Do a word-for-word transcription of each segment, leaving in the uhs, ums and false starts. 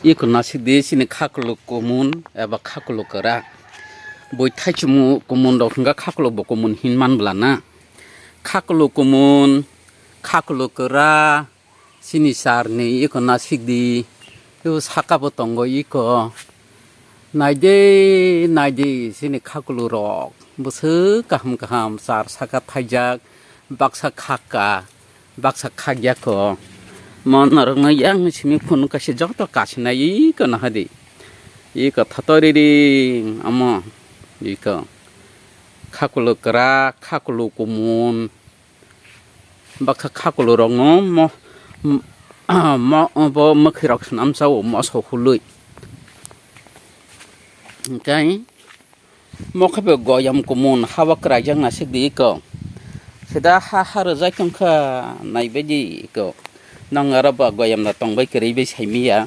Iko nasikdi chini khakluk kumun eba khakluk kwra. Bui thaichimo kumun rok hwnka khakluk bo kumun hin man bwlana. Khakluk kumun, khakluk kwra, chini charni iko nasikdi. Iko saka bo tongo iko. Naidi, naidi, chini khakluk rok. Bwswk kaham kaham char saka thaijak, baksa khakka. Baksa khakya ko. Mo norokno yang simi phunuk kaisa joto kasinai iko nahadi. Iko thotori ring amo. Iko. Khakulo kwrak, khakulo kumun. Baksa khakulo rokno mo, mo, bo mwkhwi rok swnam sao moso hului. Hwnkhe Mokhe bo goyam kumun hao kwraijak nasikdi iko. Sida ha ha rwjak tongkha naibaidi iko. Nong aro ba goyam da tongbai kwrwi bai saimiya.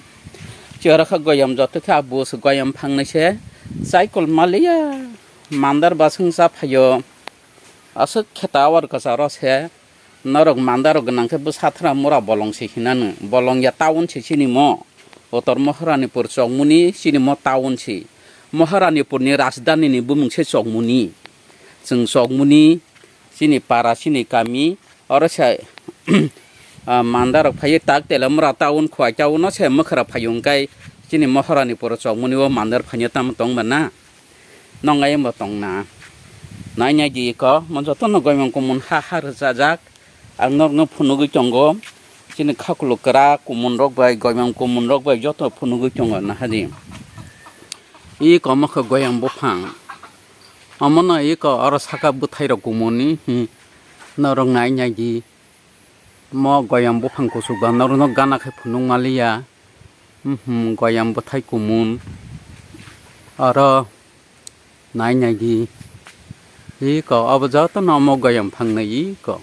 Chwra kha goyam joto khe abus goyam phangnai se. Chaikol maliya mandar baswng cha phaio. Aswk kheta awar kwcharo se. Norok mandarok gwnang khe bwsa thwra mura bolong se hinano. Bolong ya town se chini mo. Kotor Maharanipur chokmuni chini mo town se. Maharanipurni rajdhanini bumung se chokmuni. Chwng chokmuni chini para chini kami oro se, ah, mandarok phaiwi tak Telamura town Khowai town o se mwkhra phaio hwnkhe chini Maharanipur chokmuni o mandar phaino tamo tongba na? Nong ayang bo tongna. Nai nai di iko, mo joto no goimang kumun ha ha rwchajak. Ang norokno phunugwi tongo. Chini khakulo kwrak kumun rok bai, goimang kumun rok bai joto phunugwi tongo nahadi. Iko mo khe goyang buphang. Omono iko oro saka bwthai rok kumuni. Hmm. Norok nai nai di. Mo goyam buphang kuchuk ba norokno gana khe phunuk maliya. Mhm, goyam bwthai kumun. Oro nai nai di. Iko, obo jotono omo goyam phangnai iko.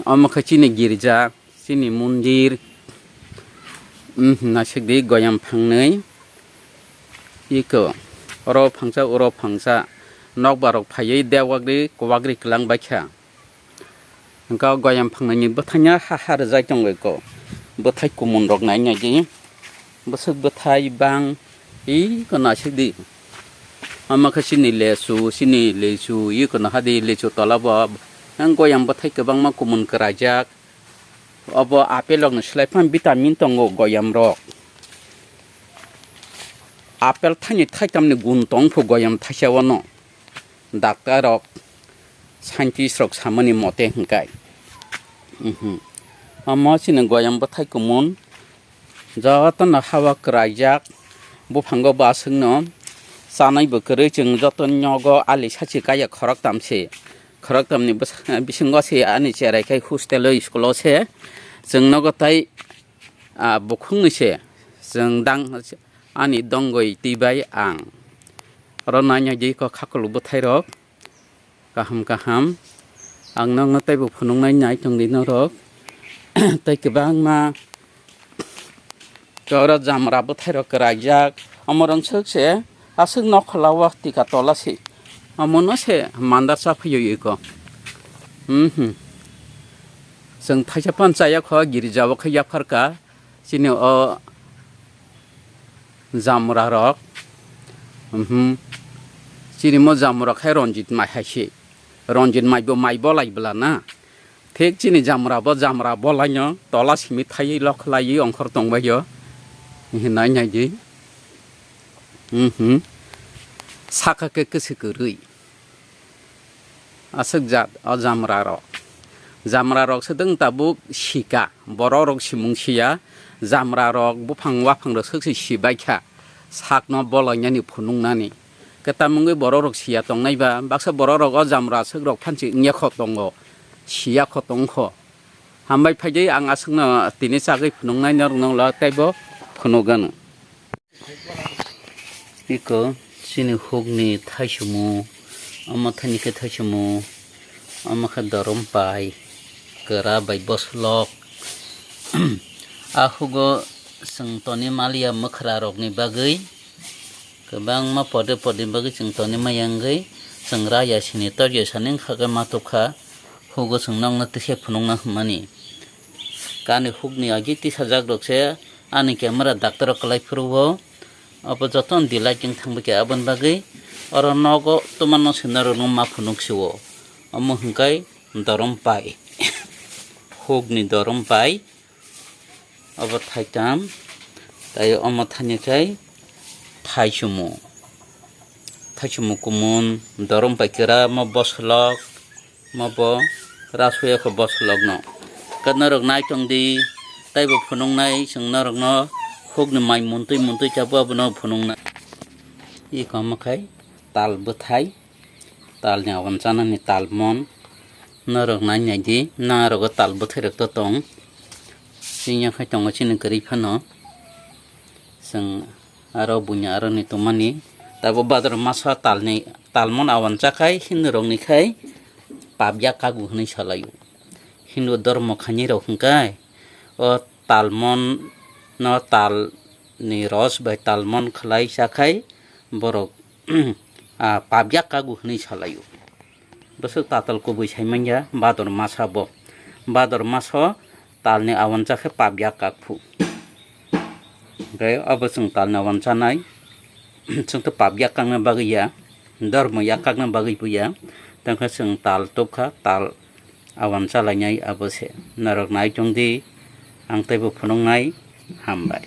Omo khe chini girja, chini mondir. Mhm, naisik di goyam phangnai. Iko, oro phangsa, oro phangsa. Nokbarok phaiwi dewagri, kwbagri kwlang baikha. Hwnkhe o goyam phangnani bwthaino ha ha rwjak tongo eko. Bwthai kumun rok nai nai di. Bwswk bwthai bang iko naisik di. Omo khe chini lechu, chini lechu iko nahadi lechu tola bo. Ang goyam bwthai kwbangma kumun kwraijak. Obo apple rokni slai phano vitamin tongo goyam rok. Apple thaini thaitamni gun tong phu goyam thaisa ono. Doctor rok, scientist rok samani mote hwnkhe. Mhm. Omo chini goyam bwthai kumun, jotono hawa kwraijak, buphango bo aswkno chanai bo kwrwi, chwng joto nogo ali sachi kaiya khoroktam se. Khoroktamni bwsa-, bisingo se ani cherai khai hostel o school o se. Chwng nogo tai, ah, bukhukni se. Chwng dang ani dongoi twi bai ang. Oro nai nai di kok khakhuluk bwthai rok. Kaham kaham. Ang nokno teibo phunuknai nai tongdi norok. Tei kwbangma oro jamra bwthai rok kwraijak. Omo rwngswk se aswk nokhola o tika tola se. Omono se mandar cha phaiyo iko. Mhm. Chwng thaisa phan chaya kho girja o khe yapharka. Chini o jamra rok, mhm, chini mo jamra khe Ranjit mai hai se. Ranjit mai bo mai bolai bwla na. Thik chini jamra bo jamra bolaino tola simi thaiwi lokhlaiwi ongkhor tongbaio. Hinai nai di. Mhm. Saka khe kwswi kwrwi. Aswk jat o jamra rok. Jamra rok swdwng tabuk sika. Borok rok simung siya. Jamra rok buphang waphang rok swk se sibaikha. Sakno bolainani phunuknani. Khe tamungwi borok rok siya tongnai ba. Baksa borok rok o jamra swk rok phansi wngya kho tongo. Siya kho tongkho. Hambai phaidi ang aswkno tini chagwi phunuknai norokno ulo teibo phunukgano. Iko chini hukni thaisumu, omo thaini khe thaisumu, omo khe dorom pai, kwra bai boslok. A hugo chwng toni maliya mwkhra rokni bagwi, kwbangma pode pode bagwi chwng toni maya wngwi, chwng raya sini torya sani wngkha khe ma tubkha, hugo chwng nokno tisa phunukna hwnmani. Kani hukni agi tisajak rok se Ani camera doctor o kwlai phuru o, abo joto delay wng thang bwkha aboni bagwi oro nogo twmano se norok no ma phunuk se o. Omo hwnkhe dorom pai, huk ni dorom pai, obo thaitam, tai omo thani khe thaichumu, thaichumu kumun, dorom pai kwra mo bosolok, mo bo rasuyakho bosolok no. Khe norok nai tong di, taibo phunuknai chwng norok no huk ni mai muntui muntui chabu abono phunuknai. Iko omo khai tal bwthai, tal ni awan chanani tal mon norok nai nai di, norok o tal bwthai rok to tong. Chini yakhai tongo chini kwrwi phano. Chwng aro buini aro ni tongmani. Tabo bador masa talni, talmon awan chakhai Hindu rokni khai pabya kagu hwnwi salaio. Hindu dormo khainai rok hwnkhe o talmon no tal ni ros bai talmon khlai chakhai borok, ah, pabya kagu hwnwi salaio. Bwswk tatal kubui sai manya bador masa bo. Bador maso talni awan chakhe pabya kakphu. Hwnkhe abo chwng talni awan chanai. Chwngto pabya kakna bagwi ya, dormo ya kakna bagwi bo ya. Tangkhe chwng tal tubkha, tal awan chalainai abo se. Norok nai tong di, ang teibo phunuknai. Hambai.